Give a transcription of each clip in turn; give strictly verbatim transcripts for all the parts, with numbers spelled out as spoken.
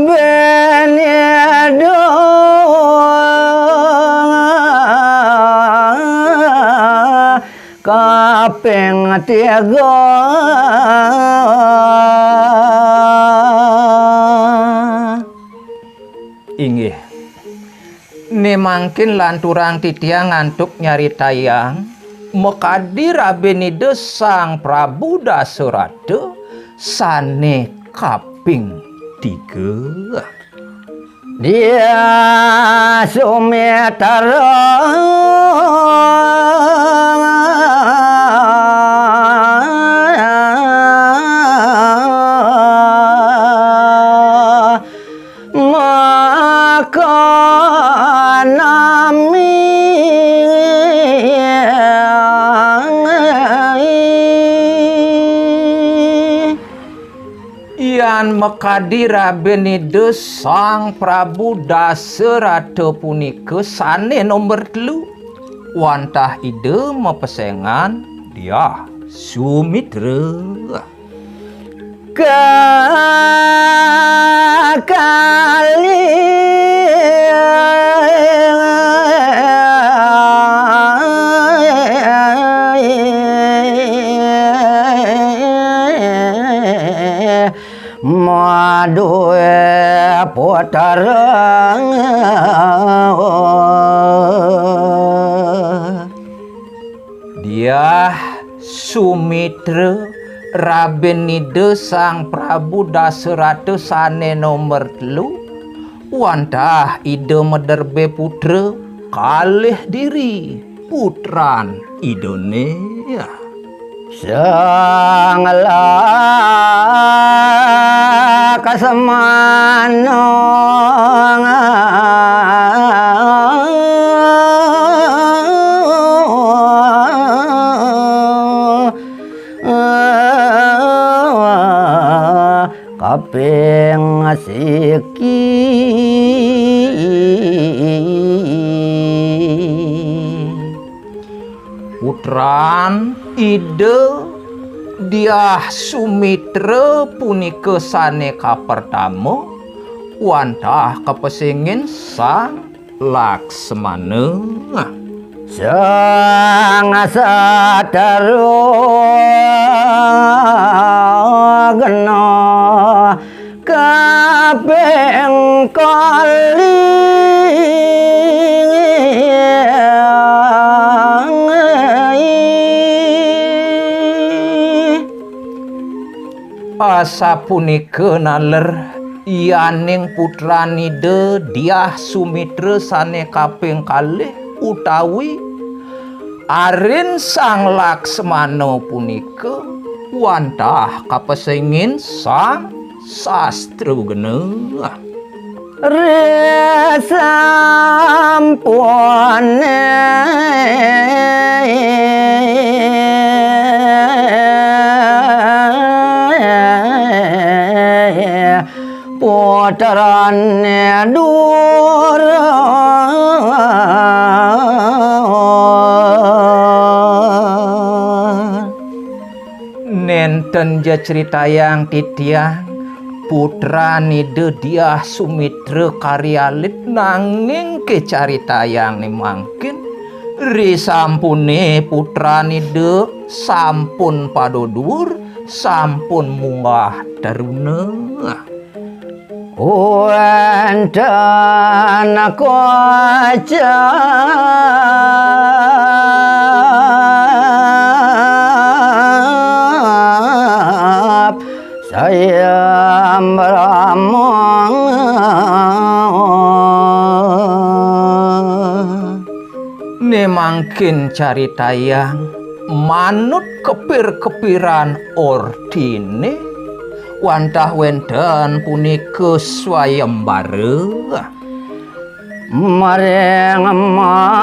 Rabene dong kaping tiga. Inggih. Ne mangkin lanturang titiang antuk nyaritayang, makadi Rabin Ida Sang Prabu Dasarata sane kaping tiga. Dia Sumitra maka nami. Yan makadi Rabin Ida Sang Prabu Dasarata punika sane nomor telu, wantah Ida mapesengan Diah Sumitra. Kakali madue putra. Diah Sumitra, Rabin Ida Sang Prabu Dasarata sane nomor telu, wantah Ida maderbe putra kalih diri putran Idane. Sang Laksamana kaping siki. Putran Ida Diah Sumitra punika sane kapertama, wantah kapesengin Sang Laksmana. Sang Satrugna kaping kalih. Asapunika naler yaning putranida Diah Sumitra sane kaping kalih utawi arin Sang Laksmana punika wantah kapesengin Sang Sastrugna. Risampune putrane dura. Nenten ja critayang titiang putranida Diah Sumitra kari alit, nanging kacaritayang ne mangkin, risampune putranida sampun pada duur, sampun munggah teruna. Wenten Anak kocap sayam ramong. Né mangkin caritayang manut kepir-kepiran ortiné, wantah wénten punika swayembara. Maring matilang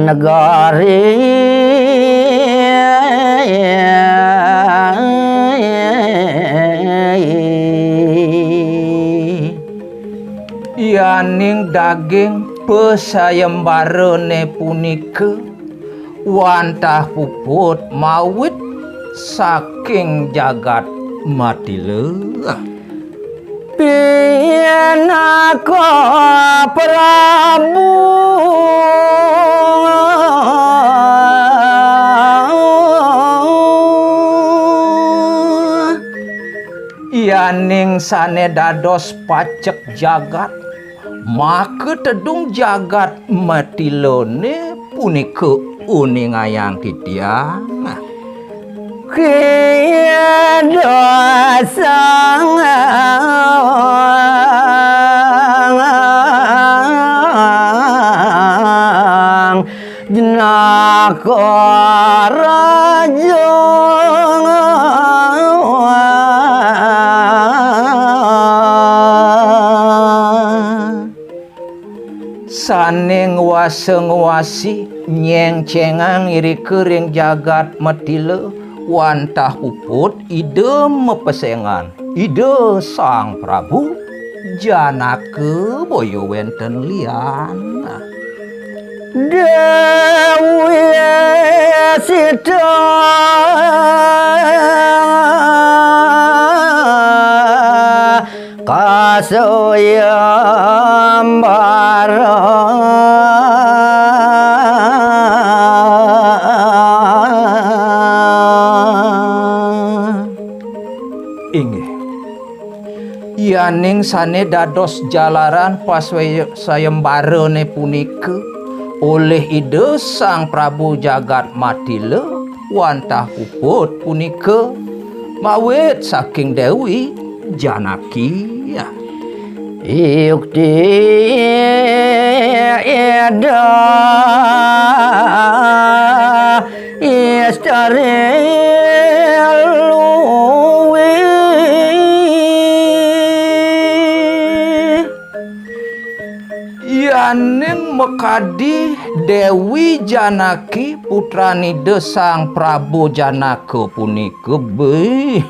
negari. Yaning daging pasayembarané punika wantah puput mawit saking jagat matila. Pinaka Prabu. Yaning sané dados pacek jagat, maka tedung jagat matilané punika uningayang titiang. Kidasang Jenaka Raja. Sané nguasa-nguasi nyéngcéngang irika ring jagat matila, wantah puput Ida mapesengan, Ida Sang Prabu, Janaka boya wénten lian. Déwi Sita kasuyambara. Inggih. Yaning sané dados jalaran paswaya-, sayembarané punika olih Ida Sang Prabu Jagat Matila wantah puput punika mawit saking Déwi Janaki. Yukti Ida Istri Luwi. Yaning makadi Déwi Janaki putranida Sang Prabu Janaka punika, béh.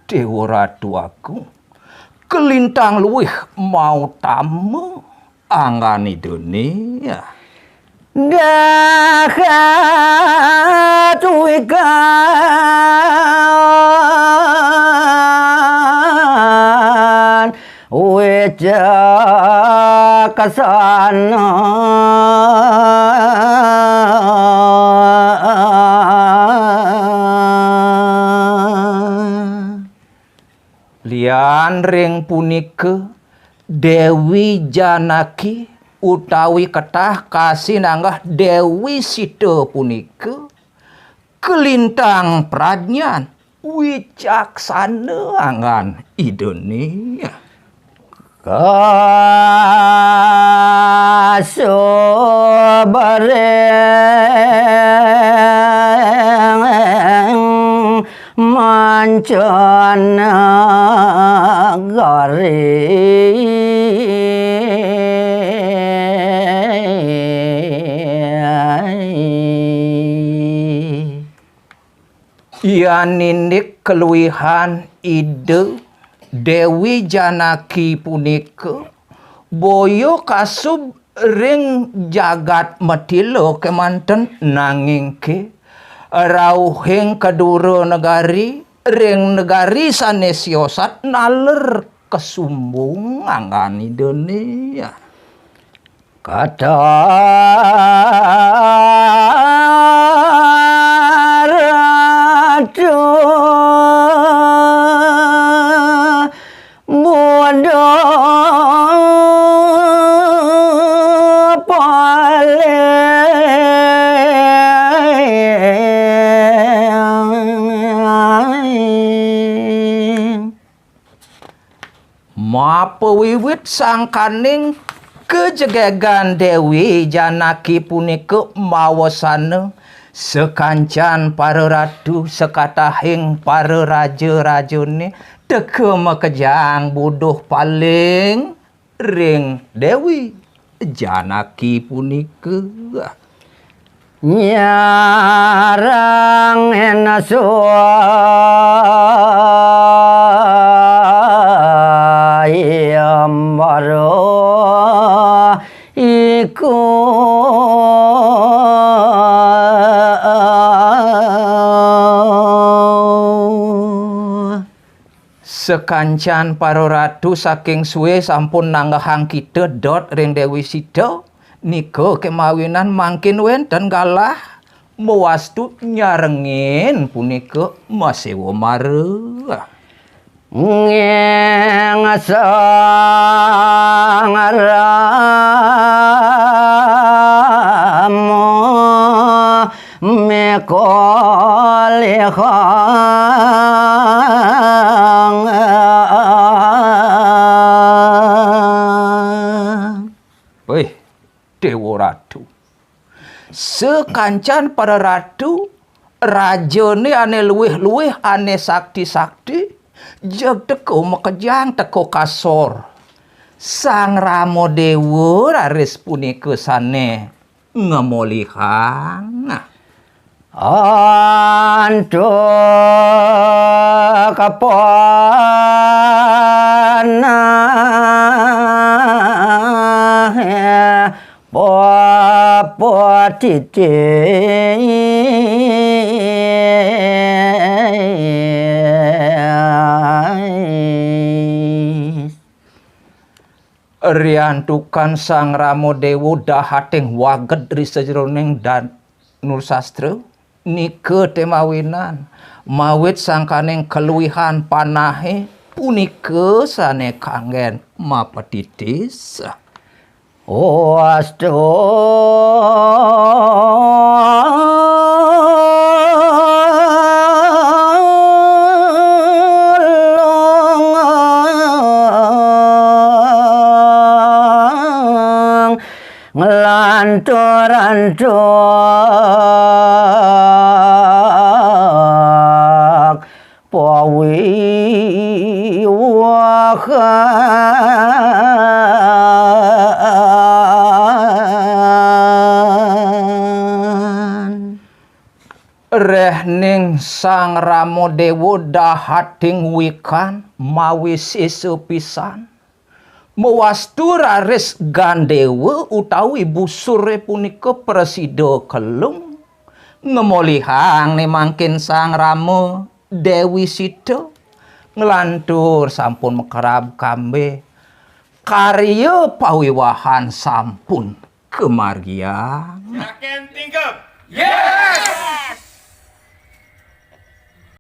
Déwa Ratu Agung, kalintang luih mautama anggan Idané. Dahat wikan wicaksana. Lian ring punika, Déwi Janaki utawi ketah kasinanggeh Déwi Sita punika kalintang pradnyan, wicaksana anggan Idané. Kasubareng mancanagari. Yan indik kaluihan Ida Déwi Janaki punika, boya kasub ring jagat Matila kémanten, nanging ké rauhing ka dura negari, ring negari sané siosat naler kasumbung anggan Idané. Ratu Budo Paling. Mapawiwit sangkaning kajegegan Dewi Janaki punika mawasana, sakancan para ratu, sakatahing para raja-rajane teka makejang buduh paling ring Dewi Janaki punika. Nyarang ena suayembara iku. Sakancan para ratu saking suwe sampun nanggehang kita dot ring Dewi Sita, nika kemawinan mangkin wenten galah mawastu nyarengin punika masewa mara. Ngeng Sang Rama mekolihang. Wih, Dewa Ratu. Sakancan para ratu, rajane ane luih-luih, ane sakti-sakti, jeg teka makejang teka kasor. Sang Rama Dewa raris punika sane ngamolihang. Antuk panah papa titis. Riantukan Sang Rama Dewa dahating waged ri sajeroning dan Nurasastra, nika temawinan, mawit sangkaning kaluihan panahe punika sane kanggen mapatitis. Wastu nglantur-antuk pawiwahan. Rehning Sang Rama Dewa dahating wikan mawisesa pisan. Mawastu raris Gandewa utawi busure punika prasida kelung, ngemolihang ne mangkin Sang Rama Dewi Sita, nglantur sampun makerab kambe, karya pawiwahan sampun kamargiang. Yakin tingkep? Yes!